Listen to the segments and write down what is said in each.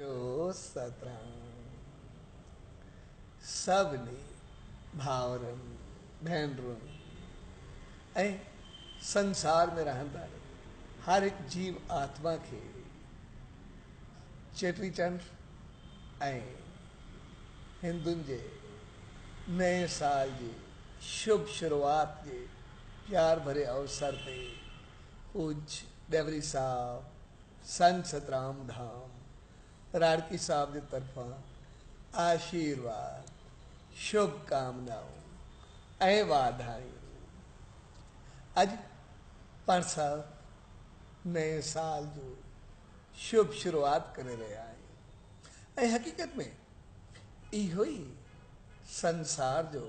جو سترام سڀني ڀائرن، ڀينرن ۽ سنسار ۾ رهندڙ هر هڪ جيو آتما کي چيٽي چنڊ ۽ هندن جي نئين سال جي شڀ شروعات جي پيار ڀري اوسر تي پوڄ ڏيوري صاحب سنت سترام ڌام راڙڪي صاحب جي طرفان آشيرواد، شڀ ڪامنائون ۽ واڌايون. اڄ پاڻ سڀ نئين سال جو شڀ شروعات ڪري رهيا آهيون ۽ حقيقت ۾ اهو ئي سنسار جو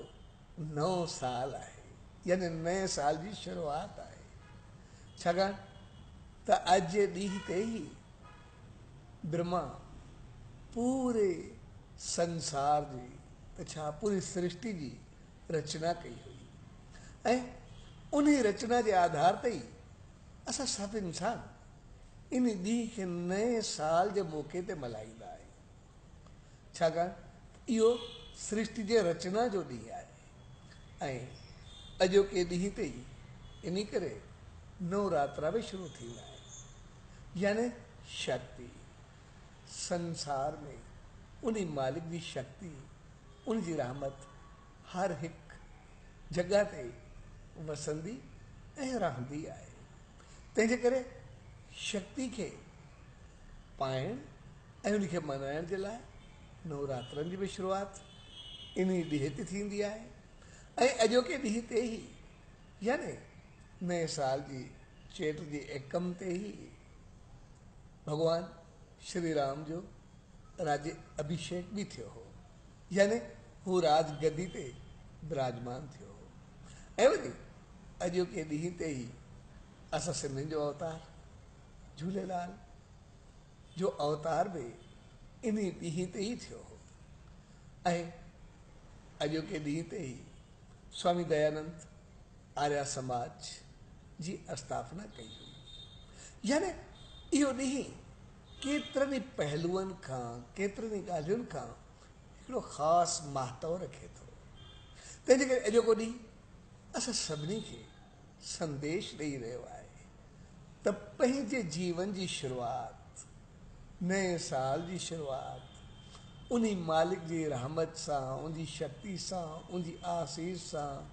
نئون سال آهي يعني نئين سال جي شروعات آهي ڇاڪاڻ ته اڄ جي ڏينهن تي ئي برهما پوري سنسار جي ته ڇا پوري سرشٽي جي رچنا ڪئي هئي ۽ انهي رچنا جي آڌار تي ئي اسان سڀ انسان ان ڏينهن کي نئين سال جي موقعي تي ملهائيندا آهيون ڇاڪاڻ ته اهو سرشٽي جي رچنا جو ڏينهن آهي ۽ اڄوڪي ڏينهن تي ئي انهي ڪري نوراترا به شروع ٿيندا آهن يعني شڪتي سنسار ۾ انهي مالڪ جي شڪتي ان جي رحمت هر هڪ جڳهه تي وسندي ۽ رهندي آهي تنهن جي ڪري شڪتي کي پائڻ ۽ ان کي ملهائڻ جي لاء نوراترن جي به شروعات انهي ڏينهن تي ٿيندي آهي ۽ اڄوڪي ڏينهن تي ئي يعني نئين سال جي چيٽ جي ايڪم تي ئي ڀڳوان شري رام جو راڄ اڀيشيڪ به ٿيو هو يعني هو راج گدي تي براجمان ٿيو هو ۽ وري اڄوڪي ڏينهن تي ئي اسان سنڌين جو اوتار جهوليلال جو اوتار به انهي ڏينهن تي ئي ٿيو هو ۽ اڄوڪي ڏينهن تي ئي سوامي ديانند آريا سماج جي اسٿاپنا ڪئي هئي. يعني اهو ڏينهن ڪيترن ئي پهلوئن کان، ڪيترين ئي ڳالهين کان هڪڙو خاص مهتو رکي ٿو. تنهن جي ڪري اڄوڪو ڏينهن اسان سڀني کي سنديش ڏئي رهيو آهي ته پنهنجي جيون جي شروعات، نئين سال جي شروعات انهي مالڪ جي رحمت سان، ان جي شڪتي سان، ان جي آسيس سان،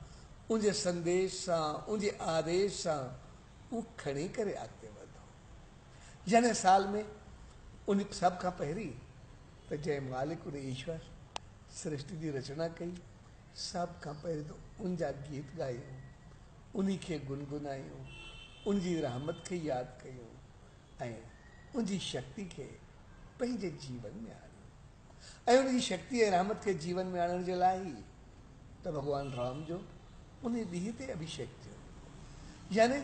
ان جي سنديش سان، ان جي آديش سان اهو کڻي ڪري اڳتي وڌو. يعني سال ۾ ان سڀ کان پهرين ته جنهن مالڪ ان ايشور سرشٽي جي رچنا ڪئي، سڀ کان پهرين ته ان جا گيت ڳايون، انهي کي گنگنايون، ان جي رحمت کي ياد ڪيون ۽ ان جي شڪتي کي پنهنجي جيون ۾ آڻيون ۽ ان جي شڪتي ۽ رحمت کي جيون ۾ آڻڻ جي لاء ئي ته ڀڳوان رام جو انهي ڏينهن تي اڀيشيڪ ٿيو. يعني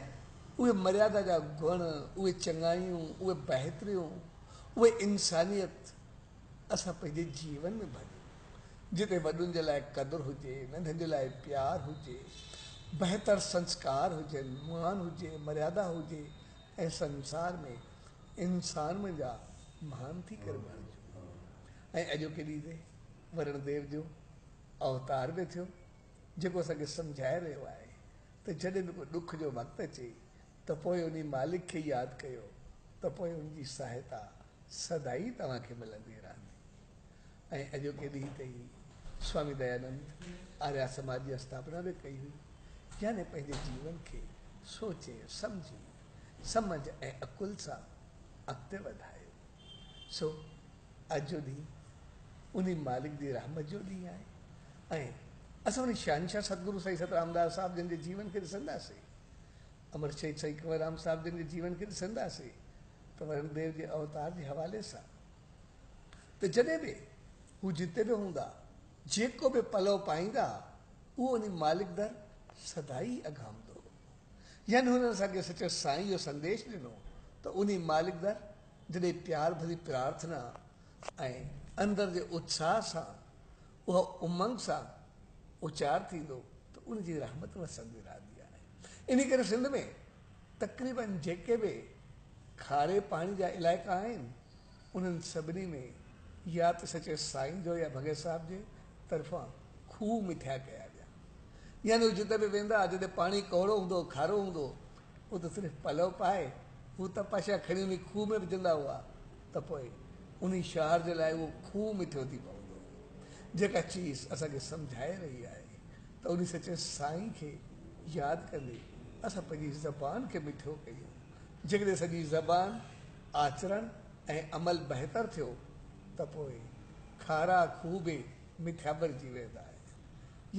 اهي مريادا جا گڻ، اهي چڱايون، اهي بهتريون، اهي انسانيت اسان پنهنجي جيون ۾ ڀريون، جتي وڏن جي لاء قدر هجي، ننڍن جي لاء پيار هجي، بهتر سنسڪار هجن، مان هجي، مريادا هجي ۽ سنسار ۾ انسان منجا مهان ٿي ڪري بڻجون. ۽ اڄوڪي ڏينهن تي ورڻ ديو جو اوتار به ٿيو، جيڪو اسان کي سمجهائي رهيو آهي ته جڏهن به ڪو ڏک جو وقت اچي ته پوء انهي مالڪ کي ياد ڪيو ته پوء ان جي سهائتا سدائين توهان کي ملندي رهندي. ۽ اڄوڪي ڏينهن تي ئي سوامي ديانند آريا سماج جي اسٿاپنا به ڪئي هئي. يعني پنهنجي جيون کي سوچي سمجهي، سمجهه ۽ عقل سان اڳتي وڌايو. سو اڄ جو ڏينهن انهي مالڪ جي رحمت جو ڏينهن آهي ۽ اسان انهي شهنشاهه ستگرو سائين ست رامداس صاحب جن جي جيون کي ڏسنداسين، امر شهيد سائين ڪنور رام صاحب جن جي جيون کي ڏسنداسين ته ورڻ ديو جي اوتار جي حوالي سان ته جڏهن به هو جتي به هوندا، جيڪو به پلئو پائيندا، اهو انهي مالڪ در سدائين اگهامندو هو. يعني هنن اسان کي سچي سائين اهو سنديش ڏنو ته انهي مالڪ در جڏهن پيار ڀري پرارٿنا ۽ اندر جي اتساهه سان اها امنگ سان اچار ٿيندو ته ان جي رحمت وسندي رهندي آهي. انهي ڪري سنڌ ۾ تقريبن جيڪي به کاري پاڻي جا علائقا آهن، انهن سڀني ۾ يا ته سچي سائين جو يا ڀڳت صاحب جي طرفان کوهه مٺيا ڪيا ويا. يعني هو جتي به ويندا، جتي پاڻي ڪؤڙو هوندو هو، کارو هوندو هو، اتي صرف پلئه پائي، هو تپاشا کڻي انهي کوهه ۾ وجهندا هئا ته پوء انهي شهر جي لاء اهو کوهه مٺيو ٿي پوندو هو. جيڪا چيز اسان کي سمجهائي رهي آهي ته انهي سچي سائين کي ياد ڪندي اسان پنهنجي زبان کي مٺيو ڪيون. جيڪڏهن اسان جي زبان، آچرڻ ۽ عمل بهتر ٿيو ته پوء کارا کوهه به مٺيا بڻجي ويندا آهن.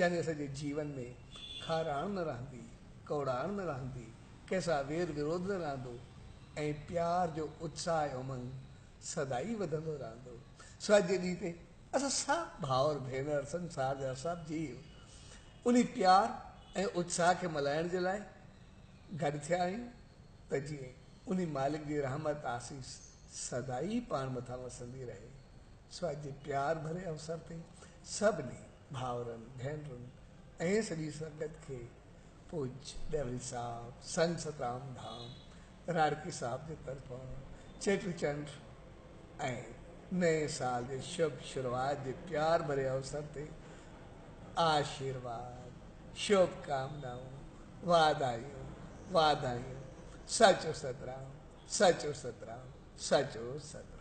يعني اسان جي جيون ۾ کاراڻ نه رهندي، ڪوڙاڻ نه رهندي، ڪنهن سان وير وروڌ نه رهندو ۽ پيار جو اتساهه ۽ امنگ سدائين وڌندو رهندو. سو اڄ جي ڏينهن تي اسان سڀ ڀائر ڀينر، سنسار جا سڀ جيو انهي پيار ۽ اتساهه کي ملهائڻ جي لاء گڏ ٿيا آهيون ته جيئن انهي مالڪ جي رحمت آسيس سدائين پاڻ مٿان وسندي رهي. سو اڄ جي پيار ڀري اوسر تي سڀني ڀائرن، ڀينرن ۽ سڄي سنگت کي پوڄ ڏيوري صاحب، سنت سترام ڌام، راڙڪي صاحب جي طرفان چيٽي چنڊ ۽ نئين سال جي شڀ شروعات جي پيار ڀري اوسر تي آشيرواد، شڀ ڪامنائون، واڌايون، واڌايون، سچو سترام، سچو سترام، سچو سترام.